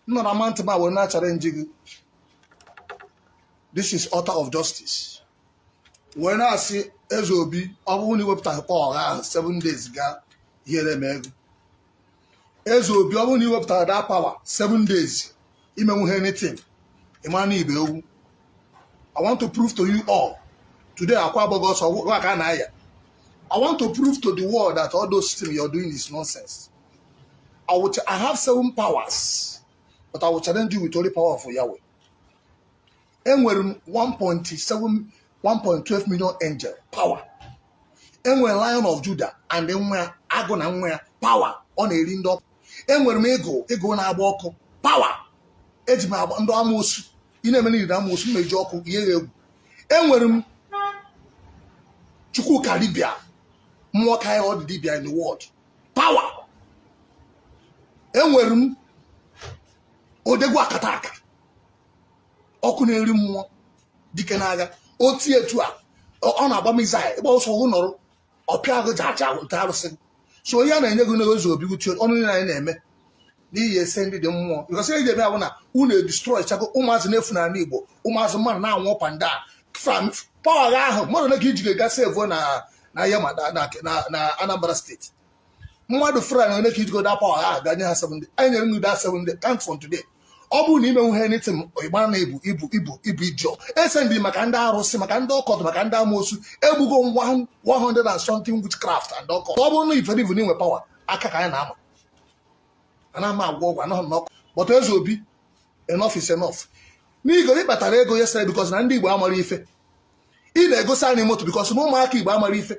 M nọ na mountain ma were na challenge gị. This is altar of justice. Wee na-asị Eze Obi, ọ bụrụ na iwepụtaghị power ahụ 7 days gaa, ihere eme ego. Eze Obi, ọ bụrụ na iwepụtara that power 7 days, imenwu anything, ịma na ibe ewu. I want to prove to you all today, akwa agbọghọ ọsọ gwa ka a na-aya. I want to prove to the world that all those things you're doing is nonsense. I have seven powers, but I will challenge you with only power of Yahweh. Enwere m 1.7 1.12 million angel power. Enwere Lion of Judah and nwa ya, agụ na nwa ya power, ọ na-eri ndị ọkụ. Enwere m ego ego na-agba ọkụ power. Eji m agba ndị amoosu. Ị na-eme n'iri na amoosu mmeji ọkụ ihe egwu. Enwere m Chukwuka dibịa, mmụọ ka ọ dị dibịa in the world power. Enwere m odegwu akata aka, ọkụ na-eri mmụọ, dike n'agha otu etu a ọ na-agba missile ịgba ọsọ ọhụ nọrọ ọpịa agụ jaja nke arụsị. So ihe a na-enye gị n'ozu obi uche ọnụ niile anyị na-eme n'ihi ese ndị dị mmụọ, because ihe eji eme bụ na unu edestroy chago ụmụazị na-efu n'ala Igbo, ụmụazị mmadụ na-anwụ up and down from power ahụ. Mmadụ ole ka iji ga save na ihe ma na Anambra State? Mmadụ Fulani ole ka ijigo da power ahụ ga nye ha 7 days? Anyị nyere unu da 7 days, count from today. Ọ bụrụ na imenwu ha anything, ịgbara na ibu ibu ibu ibu ijọ ese ndị maka ndị arụsị, maka ndị ọkọtụ, maka ndị amoosu. Egbugo 100 and something witchcraft and ọkọ. Ọ bụrụ na ifere ivu na inwe power aka ka anyị na-ama ana ama agwọ ọgwụ anaghị n'ọkụ. But Eze Obi, enough is enough. N'igo ị kpatara ego yesterday, because na ndị Igbo amara ife. Ị na-egosi anyị moto because na ụmụaka Igbo amara ife.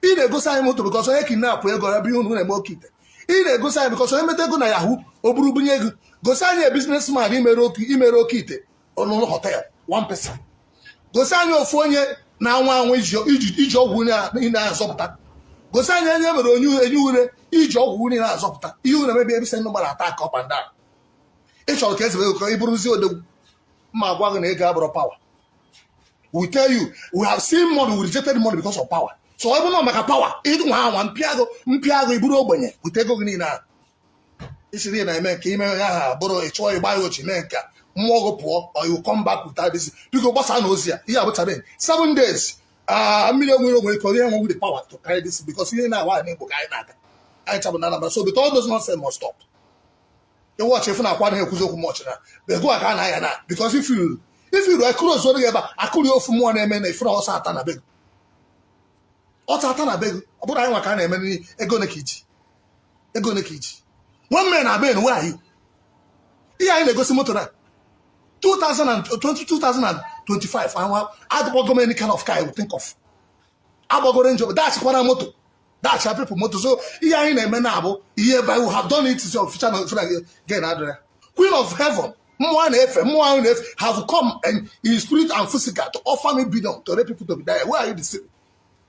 Ị na-egosi anyị moto because onye kidnap ego ebe ihe unu na-eme oke ite. Ị na-egosi anyị because onye meta ego na yahoo, o buru bunye ego. Gosi anyị businessman imere oke ite ọnụnụ hotel, one person. Gosi anyị ofu onye na-anwụ anwụ iji ọgwụ na-azọpụta. Gosi anyị onye mere onye enye ure iji ọgwụ unyi na-azọpụta. Ihe unu emebi ebisa ndị gbara attack up and down. Ị chọrọ ka eze ego ka ị bụrụzie odogwu. Mma agwa gị na ego abụrụ power. We tell you, we have seen money, we rejected money because of power. So ọ bụrụ na maka power, ịnwa anwa mpịagụ mpịagụ, iburu ogbenye wute ego gị niile ahụ isiri na-eme nke ime ya ha bụrụ ịchụọ ịgba ya ochi mee nke a, mmụọ gị pụọ or you come back without this. Biko gbasaa na ozi a. Ihe a bụ challenge 7 days. Ah, mmiri onwere onwere ike onye enweghị the power to carry this, because ihe na-awa n'Igbo ka anyị na-aga anyị chabụ na Anambra. So but all those nonsense must stop. Ịwọchị efu na akwa anaghị ekwuzi okwu much na ego a ka a na-aya na, because if you ekuru ozu gị ebe a akụri ofu mmụọ na-eme na ifuru ọsọ ata na be gị, ọsọ ata na be gị. Ọ bụrụ anyị nwa ka a na-eme n'ihe ego ne ka iji, ego ne ka iji. One man na ben, where are you? Ihe anyị na-egosi moto na 2020, 2025, ahụ agbago m any kind of car I would think of. Agbagoro Range Rover, dachikwana moto, dacha people moto. So ihe anyị na-eme na-abụ ihe by we have done it is official na gain adịrị. Queen of Heaven, mmụọ a na-efe, mmụọ ahụ na-efe, have come and in spirit and physical to offer me billion to rape people to be there. Where are you deceiving?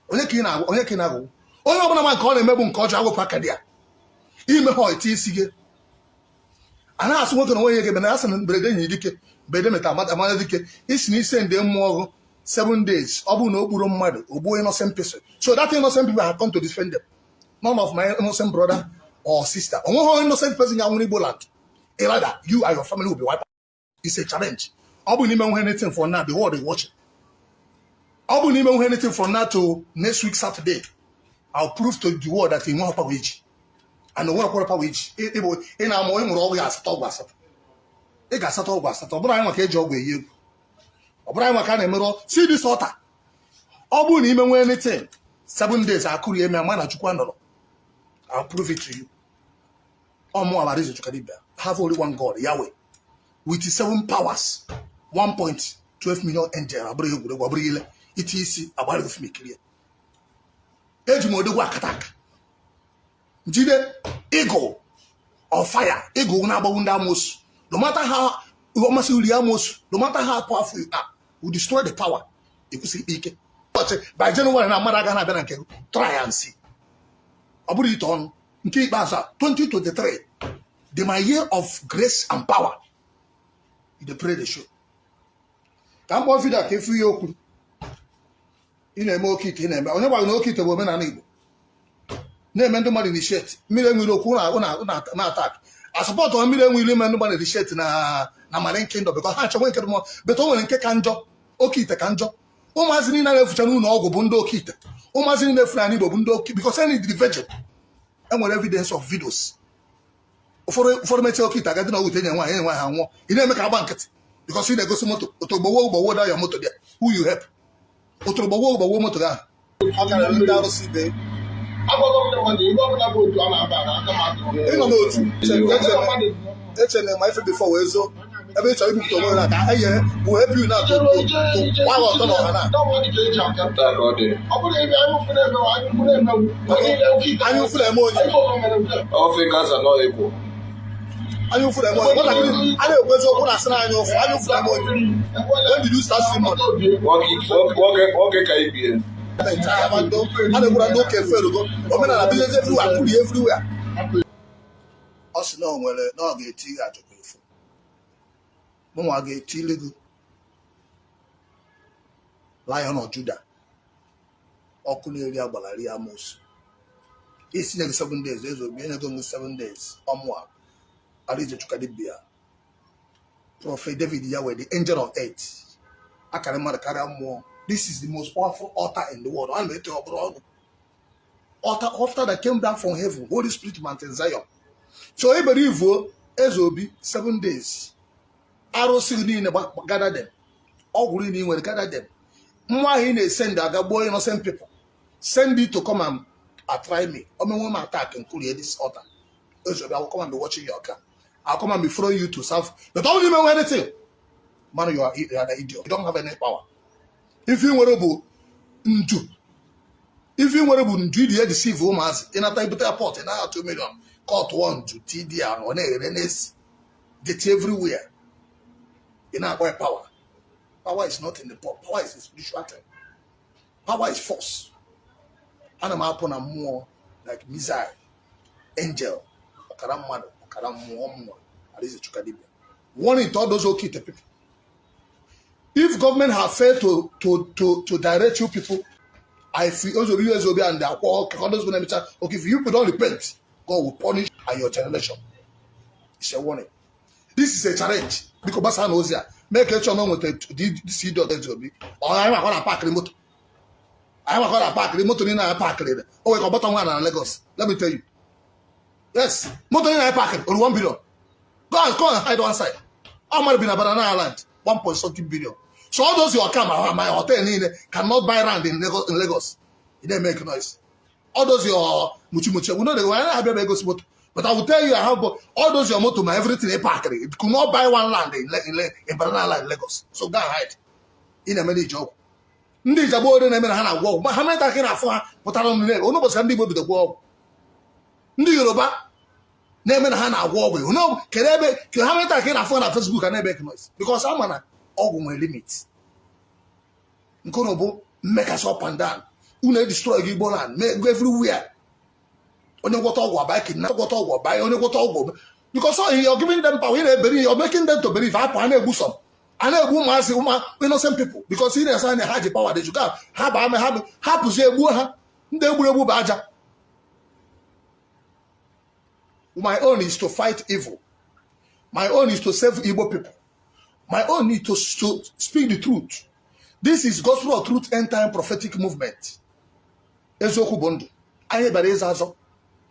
Onye ka ị na-agwụ? Onye ka ị na-agwụ? Onye ọbụla ma nke ọ na-emegbu nke ọjọọ agwụpụ aka dị ya ime ha ite isi gị. A na-asụ nwoke na onwe ya ga-eme na asị na mberede enyi dike, mberede meta amanya dike. Isi na ise ndị mmụọ ọgụ 7 days, ọ bụrụ na o gburu mmadụ, o gbuo innocent person. So that innocent people have come to defend them. None of my innocent brother or sister, onweghị innocent person ga nwere Igbo land. Either you and your family will be wiped out. It's a challenge. Ọ bụ n'ime nwe anything for now, the world is watching. Ọ bụ n'ime nwe anything from now to next week Saturday, I'll prove to the world that ị nweghị power iji and onwere kwere power iji ịbụ ị na-amụ ị mụrụ ọgwụ ya asatọ, ọgwụ asatọ, ị ga-asatọ ọgwụ asatọ. Ọ bụrụ anyị maka eji ọgwụ eyi egwu, ọ bụrụ anyị maka a na-emerụ. See this altar. Ọ bụrụ na ime nwee anything 7 days, akụrụ eme ama na Chukwu anọrọ. I'll prove it to you. Ọmụ Amarize Chukadibia have only one God, Yahweh, with seven powers, 1.12 million angel. Abụrụ egwuregwu, abụrụ ile iti isi agbara ofu mekirie. Eji m odogwu akata aka jide eagle of fire, eagle na-agbagbu ndị amoosu. No matter how ọmasị uri amoosu, no matter how powerful you are, we destroy the power. Ekwesịrị ikpe ike ụbọchị by January na mmadụ agaghị na-abịa na nke gị. Try and see. Ọ bụrụ ite ọnụ nke ikpeazụ a, 2023, the my year of grace and power. You dey pray the show. Ka m kpọọ video ka efu ihe okwu. Ị na-eme oke ite, ị na-eme onye gwara na oke ite bụ omenala Igbo na-eme ndị mmadụ initiate mmiri enwere okwu na attack. A support mmiri enwe ilo ime ndị gbana shet na Marine Kingdom because ha achọnwe nke dị mma, but o nwere nke ka njọ, oke ite ka njọ. Ụmụazị niile na-efucha n'ụlọ ọgwụ bụ ndị oke ite. Ụmụazị niile efu n'ala Igbo bụ ndị oke, because any the virgin enwere evidence of videos. Ụfọdụ mechaa oke ite, agadi na ọgwụ ite, enye nwaanyị, enye nwaanyị, ha nwụọ. Ị na-eme ka agba nkịtị because ị na-egosi moto otu gbawo gbawo da ya moto dị. Who you help? Otu gbawo gbawo moto gị ahụ ọ karịrị ndị arụsị ibe. Agwago m ndị mmadụ, ebe ọbụla bụ otu a na-aba na aka m adịrọ. Ịnọ n'otu eche na ma ife before wee zoo ebe ị chọrọ ibupụta onwe na ka eye will help you now to gbagha ọtọ n'ọha na Ndị mmadụ ka eji aka. Taa ka ọ dị. Ọ bụrụ ebe anya ụfụ na-emewu, anya ụfụ na-emewu. Onye niile oke ite. Anya ụfụ na-eme onye. Anyị kpọrọ mere nke a. Ofe Gaza nọ ekwo. Anya ụfụ na-eme onye. Nwatakịrị a na-ekwu eziokwu na asị na anya ụfụ, anya ụfụ na-eme onye. When did you start seeing money? Nwoke ka ibie. A na-ekwura ndị ụka efe erugo omenala business everywhere, kwuri everywhere. Ọ sị na o nwere na ọ ga-eti gị ajụkwa efu. Mụnwa ga-etili gị Lion of Judah, ọkụ na-eri agbara ri amoosu. Isi nye gị 7 days. Eze Obi, enyego m 7 days. Ọmụa Arize Chukadibia, Prophet David Yahweh, the angel of earth, akara mmadụ karịa mmụọ. This is the most powerful altar in the world. Ana m ete ọ bụrụ ọnụ altar altar that came down from heaven, Holy Spirit, Mountain Zion. So ebere ivuo Eze Obi, 7 days. Arụsị gị niile, gather them. Ọgwụ niile ị nwere, gather them. Nwa ahụ ị na-ese ndị aga gbuo innocent people, send it to come and try me. Omenwe m attack nkurie this altar. Eze Obi, I will come and be watching your car. I will come and be following you to serve, but don't even anything. Man, you are an idiot. You don't have any power. Ife ị nwere bụ nju. Ife ị nwere bụ nju iji deceive ụmụazị. Ịnata ibute airport, ị naghị 2 million kọtụọ nju tdr, ọ na-ere na-esi dirty everywhere. Ị na-akpọ ya power. Power is not in the pot. Power is a spiritual thing. Power is force. Ana m apụ na mmụọ like missile angel, ọkara mmadụ, ọkara mmụọ. Mmụọ Arize Chukadibia, warning to all those Okite people: if government have failed to direct you people, I feel Ozobi, Ozobi and the Akwa, those gonna okay, if you people don't repent, God will punish and your generation. It's a warning. This is a challenge. Biko gbasa na ozi a, mee ka ịchọ na o nweta this idiot Ozobi. Ọ anyị makwa na paakịrị moto, anyị makwa na paakịrị moto niile anyị paakịrị. O nwere ka ọ gbata nwa na Lagos. Let me tell you, yes, moto niile anyị paakịrị olu 1 billion. Go and go and hide one side. Ọ mmadụ bi na Banana Island, 1 point something billion. So all those your car, my hotel niile cannot buy land in Lagos. In Lagos you dey make noise. All those your muchi muchi, we no dey. I abịa egosi moto, but I will tell you, I have all those your moto, my everything e paakịrị, it could not buy one land in Banana Island, Lagos. So go and hide. Ị na-eme ije ọgwụ. Ndị Ijagbo ore na-eme na ha na-agwọ ọgwụ, ma ha meta ka na-afụ ha pụtara ọnụ onye ụbọchị ka ndị Igbo bido gwọ ọgwụ. Ndị Yoruba na-eme na ha na-agwọ ọgwụ. Unu kedu ebe ka ha meta ka ị na-afụ ha na Facebook a na-ebe noise? Because ama na ọgwụ nwere limit. Nke unu bụ mmekasị up and down. Unu edestroy gị Igbo land, mee go everywhere. Onye gwọta ọgwụ abaghị kidnap, gwọta ọgwụ abaghị, onye gwọta ọgwụ, because all you're giving them power, ị na-eberi, you're making them to believe. Hapụ, a na-egbu some, a na-egbu ụmụazị, ụmụ innocent people, because ị na-esa anya ha ji power dị juga ha baa ha hapụzi egbuo ha. Ndị egburu egbu bụ aja. My own is to fight evil. My own is to save Igbo people. My own is to speak the truth. This is Gospel of Truth End Time Prophetic Movement. Eziokwu bụ ndụ. Anyị bịara ịza azọ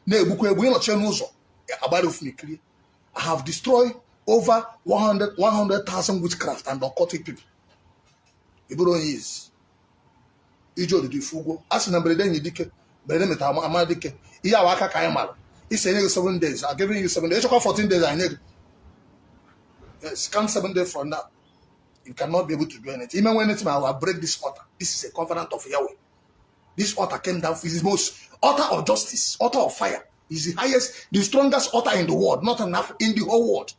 na-egbukwa egbu. Ịnọchie n'ụzọ agbara ofunikiri. I have destroyed over 100 100,000 witchcraft and occultic people. Ị bụrụ onye izi iji odidi ifu ụgwọ a sị na mberede enyi dike, mberede metara ama dike. Ihe awa aka ka anyị mara isi enye gị 7 days. I'm giving you 7 days. Ịchọkwa 14 days, anyị nye gị. Yes, count 7 days from now. You cannot be able to do anything. Even when anything, I will break this altar. This is a covenant of Yahweh. This altar came down, is the most altar of justice, altar of fire. Is the highest, the strongest altar in the world, not enough in the whole world.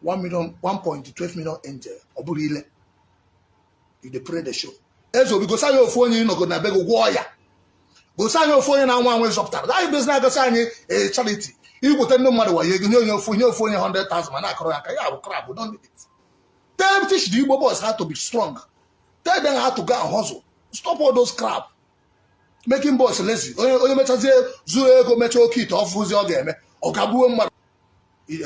1 million, 1.12 million angel. Ọ bụrụ ile. You dey pray the show. Eze Obi, gosi anyị ofu onye ịnọgo na be gị gwọọ ya. Gosi anyị ofu onye na-anwụ anwụ ịzọpụtara. Anyị bụzi na-agosi anyị charity. Igwute ndị mmadụ wayo ego, nye onye ofu, nye ofu onye 100,000 ma na-akọrọ ya aka ya bụ crap. Don't need it. Tell, teach the Igbo boys how to be strong. Tell them how to go and hustle. Stop all those crap. Making boys lazy. Onye mechazie zuru ego, mechaa oke ite ọfụzi ọ ga-eme. Ọ ga-gbuo mmadụ. Ị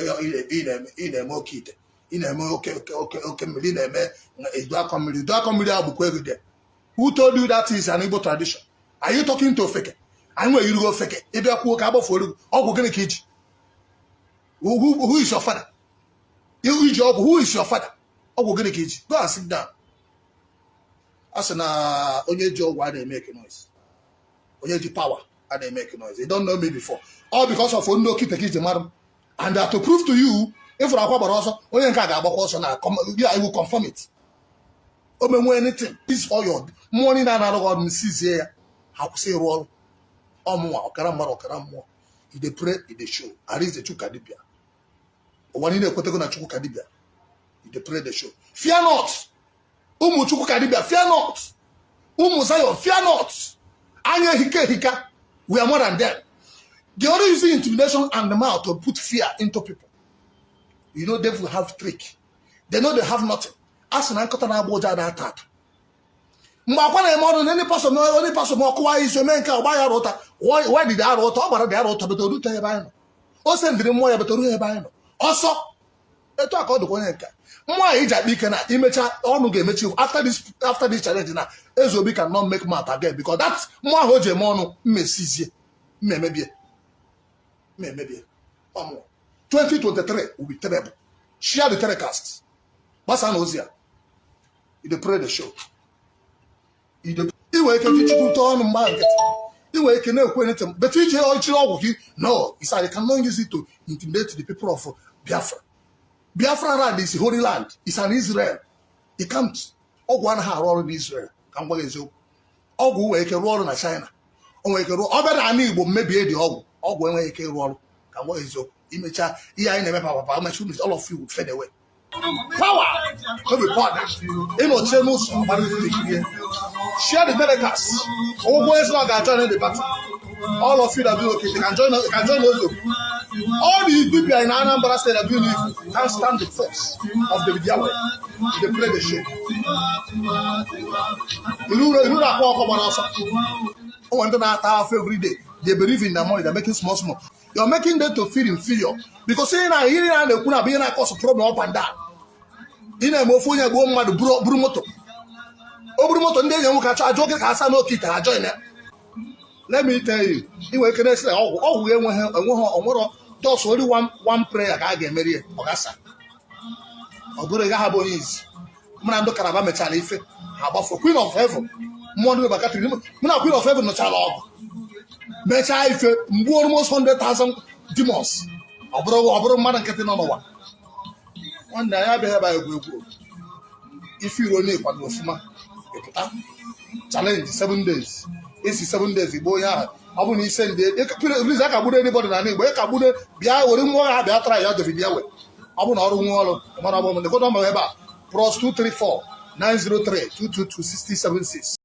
na-eme oke ite, ị na-eme oke oke oke oke mmiri, ị na-eme idu akọ mmiri. Idu akọ mmiri ahụ bụkwa ego there. Who told you that is an Igbo tradition? Are you talking to ofeke? Anyị nwere irugo ofeke. Ịbịa kwuo ka agbafuo ọgwụ, gịnị ka iji? Who is your father? Iji ọgwụ, who is your father? Ọgwụ gịnị ka iji? Go and sit down. A sị na onye ji ọgwụ a na-eme noise, onye ji power a na-eme noise. You don't know me before, all because of ndị okite ka iji mara m. And to prove to you, ịfụrụ akwa gbara ọsọ, onye nke a ga-agbakwa ọsọ na I will confirm it. O menwe anything, this all your mmụọ niile a na-arụghị ọrụ, sizie ya, ha kwụsị ịrụ ọrụ. Ọmụnwa ọkara mmadụ, ọkara mmụọ. I dey pray, i dey show. Arize Chukwu dibịa, ụwa niile ekwetego na Chukwu ka dibịa. I dey pray, dey show. Fear not, ụmụ Chukwu ka dibịa. Fear not, ụmụ Zion. Fear not. Anya ehika ehika. We are more than them. They only using intimidation and the mouth to put fear into people. You know devil have trick. They know they have nothing. A sị na nkụta na-agba ụja na-ata ata. Mgbe akwa na-eme ọrụ na ndị pastor, onye pastor ma ọkụwa isi ome nke ọgba ya ụta. Why did arụ ụta? Ọ gbara dị arụ ụta bete orute ebe anyị nọ. O sendịrị mmụọ ya bete oruhe ebe anyị nọ ọsọ. Etu a ka ọ dịkwa onye nke mmụọ a iji akpa ike na imecha ọnụ ga-emechi. After this challenge na Eze Obi cannot make mouth again, because that mmụọ ahụ o ji eme ọnụ mmesizie, mmemebie, mmemebie ọmụ. 2023 will be terrible. Share the telecast, gbasa na ozi a. You dey pray the show. Ị nwere ike ji chukwu tọọ ọnụ mgba nkịtị. Ị nwere ike na-ekwu anything, but iji ọchịrị ọgwụ gị, no. It's like you cannot use it to intimidate the people of Biafra. Biafra land is holy land. It's an Israel. You can't. Ọgwụ anaghị arụ ọrụ n'Israel. Ka m gwa gị eziokwu, ọgwụ nwere ike rụọ ọrụ na China, o nwere ike rụọ. Ọ bịara ala Igbo mmebie dị ọgwụ, ọgwụ enweghị ike ịrụ ọrụ. Ka m gwa gị eziokwu, imechaa ihe anyị na-eme papa mechi, all of you will fade away. Power no be powder. Ịnọchie n'ụzọ gbara ikirie. Share the telecast. Ụgwọ ezi na ọ ga-join the battle. All of you that do okay, they can join us. All the people in Anambra State that do evil can't stand the force of David Yahweh. They play the show. Ilu na-akpọ ọkọ gbara ọsọ. O nwere ndị na-ata afọ every day. They believe in their money. They're making small small. You're making them to feel inferior because ihe na na-ekwu na bụ ihe na-akọsụ problem up and down. Ị na-eme ofu onye gbuo mmadụ, buru moto, o buru moto, ndị enyi nwoke achọ ajụ oge ka asa n'oke ite ha join ya. Let me tell you, ị nwere ike na-esi na ọgwụ enweghị onwero, just only one prayer ka a ga-emeri ya. Ọ gasa, ọ bụrụ ị gaghị abụ onye izi. Mụ na ndị karaba mechara ife ha gbafuo. Queen of Heaven, mmụọ ndị bakatiri, mụ na Queen of Heaven nọchara ọgụ, mechaa ife mgbu almost 100,000 demons. Ọ bụrụ mmadụ nkịtị nọ n'ụwa, nwanne anyị abịaghị ebe a egwu egwu. Ife iro onye kwado ọfụma, ịpụta challenge 7 days, isi 7 days igbo onye ahụ. Ọ bụ na ise ndị please akagburu anybody n'ala Igbo, ịkagburu bịa were mmụọ ha bịa tara ya. David Yahweh, ọ bụ na ọrụ nwa ọrụ mara ọgbọ. Ndị nọmba ebe a: +234 903 222 6076.